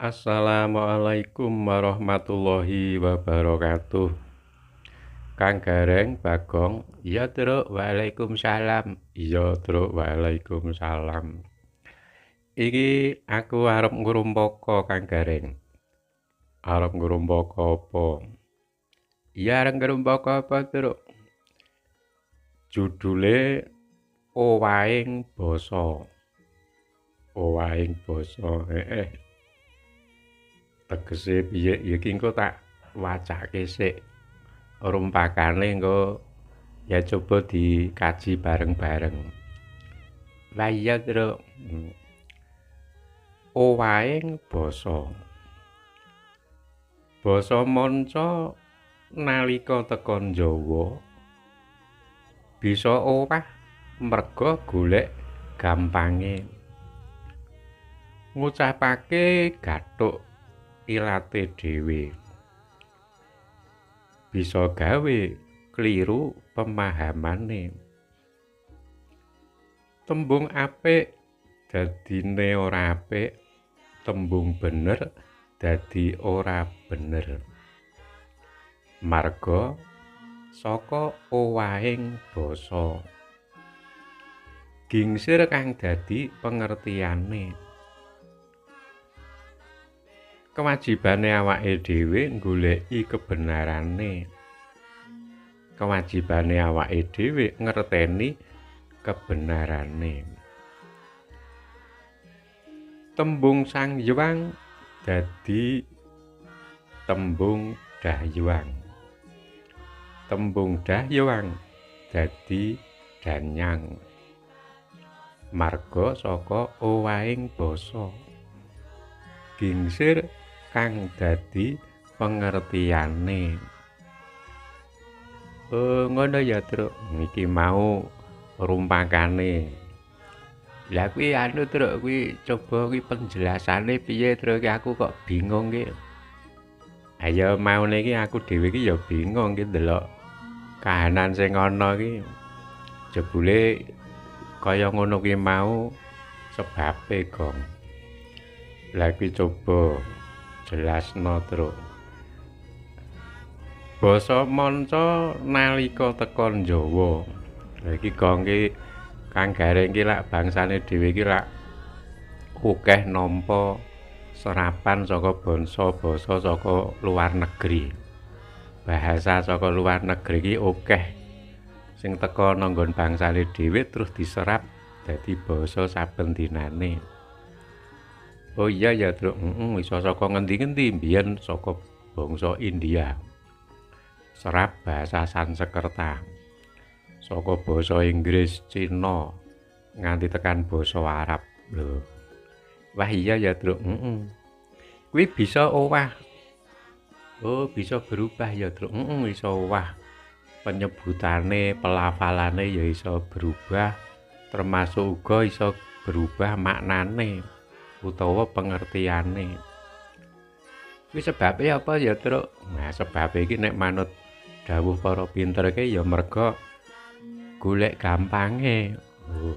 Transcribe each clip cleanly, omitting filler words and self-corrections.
Assalamualaikum warahmatullahi wabarakatuh. Kang Gareng, Bagong, iya Truk, waalaikumsalam. Iya Truk, waalaikumsalam. Iki aku arep ngrumpaka Kang Gareng. Arep ngrumpaka apa? Iya arep ngrumpaka apa, Truk? Judule Owahing Basa. Owahing basa, heeh. Tegese piye iki engko tak wacake sik. Rumpakane engko ya coba dikaji bareng-bareng. Lah iya, Truk. Owahing basa. Basa manca nalika teka Jawa bisa owah merga golek gampange. Ngucapake gathuk ilate dhewe. Bisa gawe kliru pemahamane. Tembung apik dadine ora apik, tembung bener dadi ora bener. Marga saka owahing basa. Gingsir kang dadi pengertiane. Kewajibane awake dhewe nggoleki kebenarane. Kewajibane awake dhewe ngerteni kebenarane. Tembung Sang Hyang dadi tembung Dahyang. Tembung Dahyang dadi Danyang. Marga saka owahing basa. Gingsir kang dadi pengertiane. Oh, ngono ya, Truk. Iki mau rumpakane. Lah kuwi anu, Truk, kuwi coba kuwi penjelasane piye, Truk? Aku kok bingung ki. Ayo maune iki aku dhewe iki ya bingung ki ndelok kahanan sing ana ki. Jebule kaya ngono kuwi mau sebabe, Gong. Lah kuwi coba jelasno, Truk. Basa manca nalika teka Jawa. Lah iki Gong ki Kang Gareng ki lak bangsane dhewe iki lak akeh nampa serapan saka bangsa-basa saka luar negeri. Bahasa saka luar negeri ki akeh sing teka nang nggon bangsane dhewe terus diserap dadi basa saben dinane. Oh iya ya, Truk. Heeh, iso saka ngendi-ngendi mbiyen saka bangsa India. Serap bahasa Sanskerta. Saka basa Inggris, Cina, nganti tekan basa Arab. Lho. Wah iya ya, Truk. Heeh. Kuwi bisa owah. Oh, bisa berubah ya, Truk. Heeh, iso owah. Penyebutane, pelafalane ya iso berubah, termasuk uga iso berubah maknane utawa pengertiane. Kuwi sebabe apa ya, Truk? Nah, sebabe iki nek manut dawuh para pinter iki ya merga golek gampange. Oh.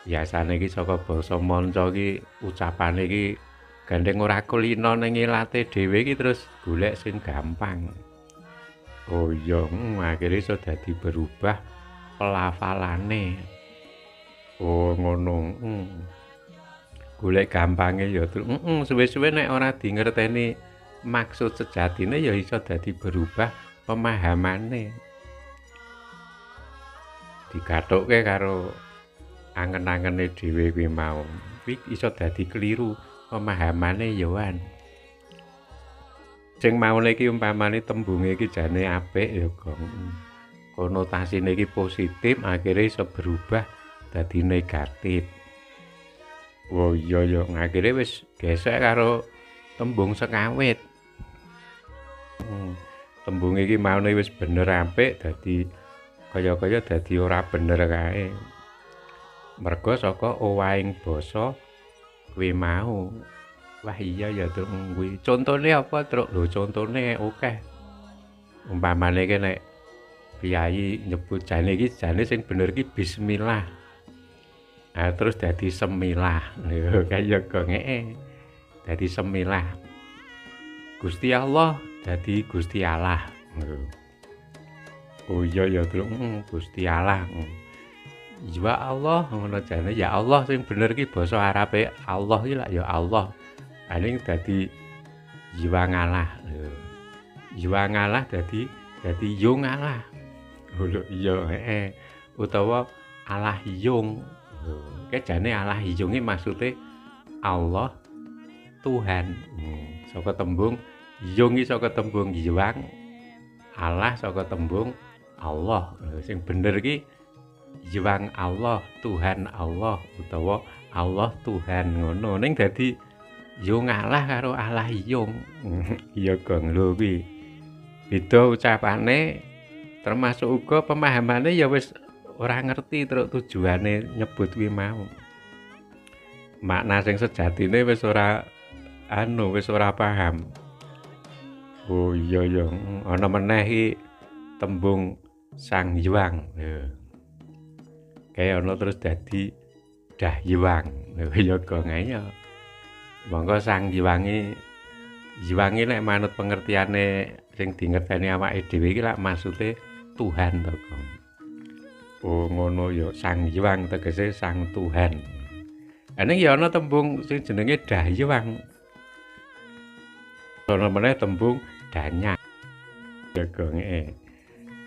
Biasane iki saka basa manca iki ucapane iki gandeng ora kulino ning ilate dhewe iki terus golek sing gampang. Oh iya, akhire iso dadi berubah pelafalane. Oh ngono. Golek gampange ya, Truk. Heeh, suwe-suwe nek ora dingerteni maksud sejatine ya iso dadi berubah pemahamane. Digathukke karo angen-angene dhewe kuwi mau. Kuwi iso dadi keliru pemahamane ya wan. Sing maune iki umpamane tembunge iki jane apik ya, Gong. Konotasine iki positif, akhire iso berubah dadi negatif. Oh iya ya, akhire wis gesek karo tembung sekawit. Tembung iki maune wis bener apik dadi kaya-kaya dadi ora bener kae. Merga saka owahing basa kuwi mau. Wah iya ya, Truk, kuwi. Contone apa, Truk? Lho, contone akeh. Umpamane iki nek priyayi nyebut jane iki jane sing bener iki bismillah. Nah, terus dadi semilah. Lho, kaya gongeke. dadi semilah. Gusti Allah dadi Gusti Allah. Oh iya ya, Truk, Gusti Allah. Ya Allah ngono jane, ya Allah sing bener ki basa Arabe Allah ki lak ya Allah. Aning dadi jiwa ngalah. Jiwa ngalah dadi yung ngalah. Lho iya heeh. Utawa Allah yung. Ke jane Allah yung iki maksude Allah Tuhan. Saka tembung yung iki saka tembung jiwang, Allah saka tembung Allah. Sing bener ki Jiwang Allah, Tuhan Allah utawa Allah Tuhan ngono. Ning dadi yo ngalah karo Allah yung. Iya gong lho kuwi. Beda ucapane termasuk uga pemahamane ya wis ora ngerti truk tujuane nyebut kuwi mau. Makna sing sejatine wis ora anu, wis ora paham. Oh iya ya, ana meneh iki tembung Sang Hyang. Kaya ana terus dadi Dahyang. Ya gong ya. Monggo Sang Hyang Hyang nek manut pengertiane sing dingerteni awake dhewe iki lak maksude Tuhan to, Gong. Oh ngono ya, Sang Hyang tegese Sang Tuhan. Ning ya ana tembung sing jenenge Dahyang. Ana meneh tembung Danya. Ya gong.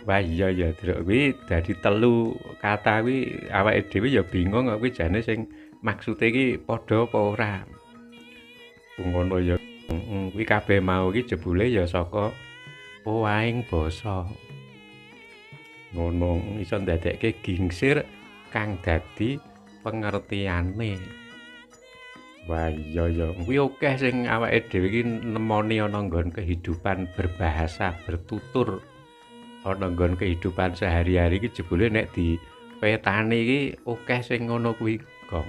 Wah iya ya, Truk, kuwi dadi telu kata kuwi awake dhewe ya bingung kok kuwi jane sing maksude iki padha apa ora. Ngono ya. Kuwi kabeh mau iki jebule ya saka owahing basa. Ngono iso ndadekke gingsir kang dadi pengertiane. Wah iya ya, kuwi akeh sing awake dhewe iki nemoni ana nggon kehidupan berbahasa, bertutur. Ana nggon kehidupan sehari-hari iki jebule nek dipetani iki akeh sing ngono kuwi, Gong.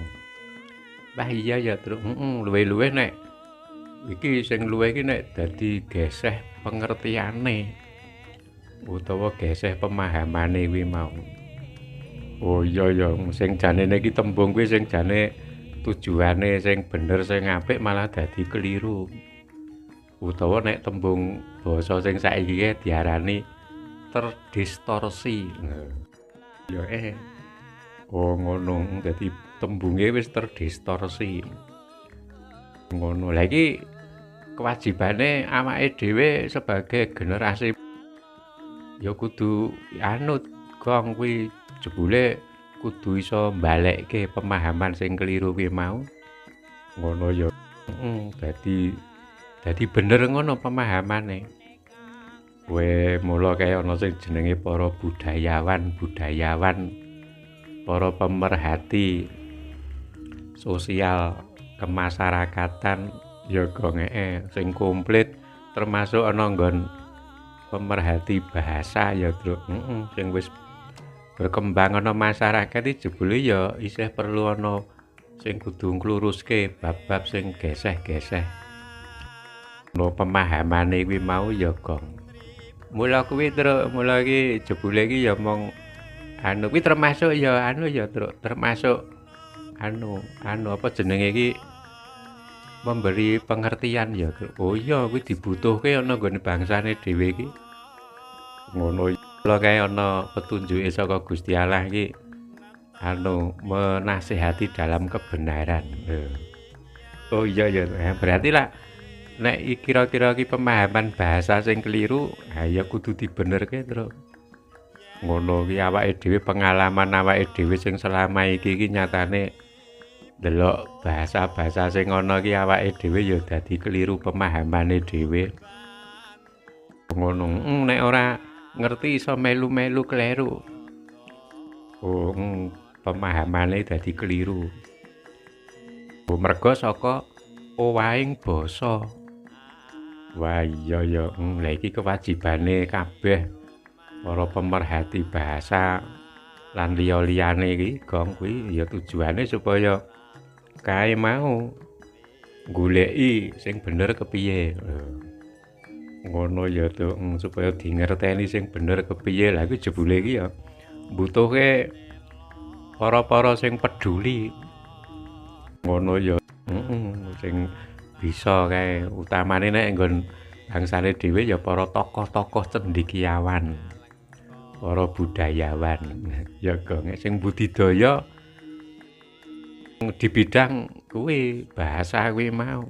Wah iya ya, Truk. Luwih-luwih nek iki sing luwih iki nek dadi geseh pengertiane utawa geseh pemahamane kuwi mau. Oh iya ya, sing jane iki tembung kuwi sing jane tujuane sing bener sing apik malah dadi keliru. Utawa nek tembung basa sing saiki diarani terdistorsi. Ya Oh ngono, dadi tembunge wis terdistorsi. Ngono. Lah iki kewajibane awake dhewe sebagai generasi ya kudu anut gong kuwi jebule kudu iso mbalekke pemahaman sing keliru kuwi mau. Ngono ya. Dadi bener ngono pemahamane. Kowe mula kaya ana sing jenenge para budayawan, para pemerhati sosial kemasyarakatan ya gong sing komplit termasuk ana nggon pemerhati bahasa ya, Truk. Sing wis berkembang ana masyarakat iki jebule ya isih perlu ana sing kudu ngluruske bab-bab sing geseh-geseh. No pemahamane kuwi mau ya, Gong. Mula kuwi, Truk, mula iki jebule iki ya mong anu kuwi termasuk ya anu ya, Truk, termasuk anu apa jenenge iki memberi pengertian ya, Truk. Oh iya kuwi dibutuhke ana nggone bangsane dhewe iki. Ngono lho kae ana petunjuke saka Gusti Allah iki anu menasihati dalam kebenaran. Oh iya ya, berarti lah nek kira-kira iki pemahaman bahasa sing keliru, ha ya kudu dibenerke, Truk. Ngono ki awake dhewe pengalaman awake dhewe sing selama iki iki nyatane delok bahasa-bahasa sing ana ki awake dhewe ya dadi keliru pemahamane dhewe. Ngono, nek ora ngerti iso melu-melu kleru. Oh, pemahamane dadi keliru. Mergo saka owahing basa. Wah iya ya, lha iki kewajibane kabeh para pemerhati bahasa lan liya-liyane iki, Gong, kuwi ya tujuane supaya kae mau goleki sing bener kepiye. Ngono ya, Tuk, supaya dingerteni sing bener kepiye. Lha iku jebule iki ya mbutuhke para-para sing peduli. Ngono ya, sing Bisa kae utamane nek nggon bangsane dhewe ya para tokoh-tokoh cendekiawan, para budayawan. Ya gong sing budidaya di bidang kuwi bahasa kuwi mau.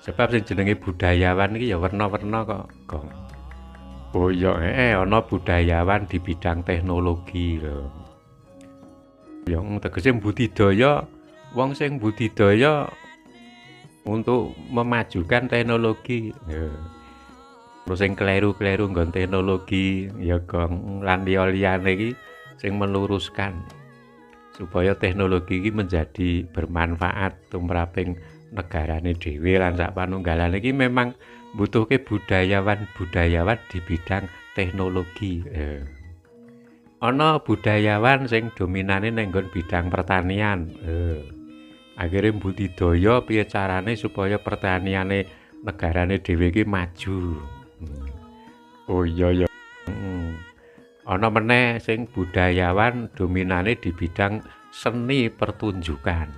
Sebab sing jenenge budayawan iki ya werna-werna kok, Gong. Oh iya, ana budayawan di bidang teknologi lho. Ya tegese budidaya, wong sing budidaya untuk memajukan teknologi. Terus sing kleru-kleru nggon teknologi ya Gong, lan liya-liyane iki sing meluruskan supaya teknologi iki menjadi bermanfaat tumraping negarane dhewe lan sak panunggalane iki memang mbutuhke budayawan-budayawan di bidang teknologi. Ana budayawan sing dominane ning nggon bidang pertanian. Akhire budidaya piye carane supaya pertaniane negarane dhewe iki maju. Oh iya ya. Ana meneh sing budayawan dominane di bidang seni pertunjukan.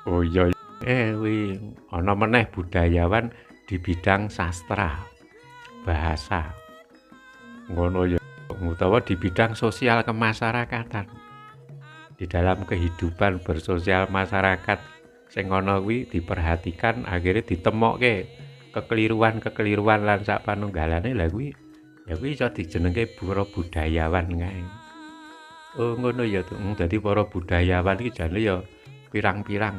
Oh iya. Kuwi ana meneh budayawan di bidang sastra, bahasa. Ngono ya. Utawa di bidang sosial kemasyarakatan. Di dalam kehidupan bersosial masyarakat sing ana kuwi diperhatikan, akhirnya ditemokke kekeliruan-kekeliruan lan sak panunggalane. Lah kuwi ya kuwi iso dijenengke para budayawan kae. Oh ngono ya, dadi para budayawan iki jane ya pirang-pirang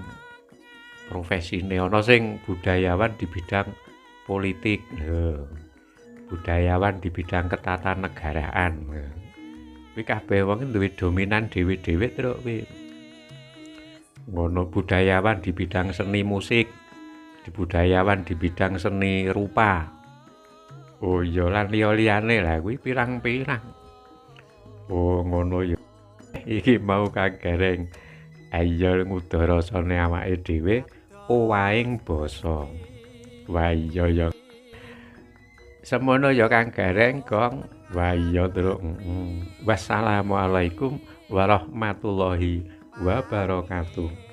profesine. Ana sing budayawan di bidang politik, budayawan di bidang ketatanegaraan. Kuwi kabeh wong duwe dominan dhewe-dhewe truk kuwi. Ngono budayawan di bidang seni musik, di budayawan di bidang seni rupa. Oh iya lan liya-liyane lah kuwi pirang-pirang. Oh ngono ya. Iki mau Kang Gareng. Ayo ngudarasane awake dhewe owahing basa. Wah iya ya. Semono ya Kang Gareng, Gong. Wah iya truk. Wassalamualaikum warahmatullahi wabarakatuh.